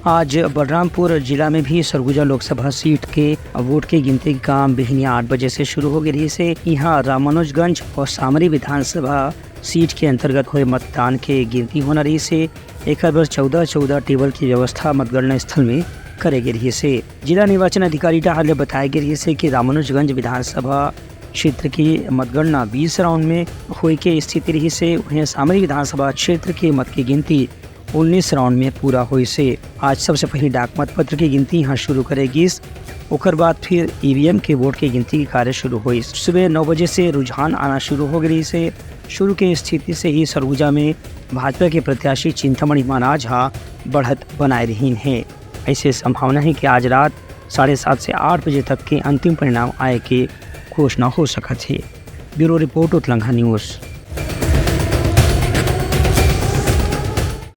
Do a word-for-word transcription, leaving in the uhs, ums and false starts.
आज बलरामपुर जिला में भी सरगुजा लोकसभा सीट के वोट के गिनती के काम बिहनिया आठ बजे से शुरू हो गे रहिस हे। इहाँ रामानुजगंज और सामरी विधानसभा सीट के अंतर्गत होए मतदान के गिनती होना रहिस हे। एकर बर चौदह चौदह टेबल की व्यवस्था मतगणना स्थल में करे गे रहिस हे। जिला निर्वाचन अधिकारी डहार ले बताए गे रहिस हे कि रामानुजगंज विधानसभा क्षेत्र की मतगणना बीस राउंड में होए के स्थिति रहिस हे। उहें, सामरी विधानसभा क्षेत्र के मत की गिनती उन्नीस राउंड में पूरा होइस हे। आज सबसे पहले डाक मतपत्र की गिनती यहाँ शुरू करे गिस, ओकर बाद फिर ईवीएम के वोट के गिनती के कार्य शुरू होइस। सुबह नौ बजे से रुझान आना शुरू हो गे रहिस हे। शुरू के स्थिति से ही सरगुजा में भाजपा के प्रत्याशी चिंतामणि महाराज हा बढ़त बनाए रहिन हे। ऐसे संभावना है कि आज रात साढ़े सात से आठ बजे तक के अंतिम परिणाम आए के घोषणा हो सकत हे। ब्यूरो रिपोर्ट, उतलंघा न्यूज।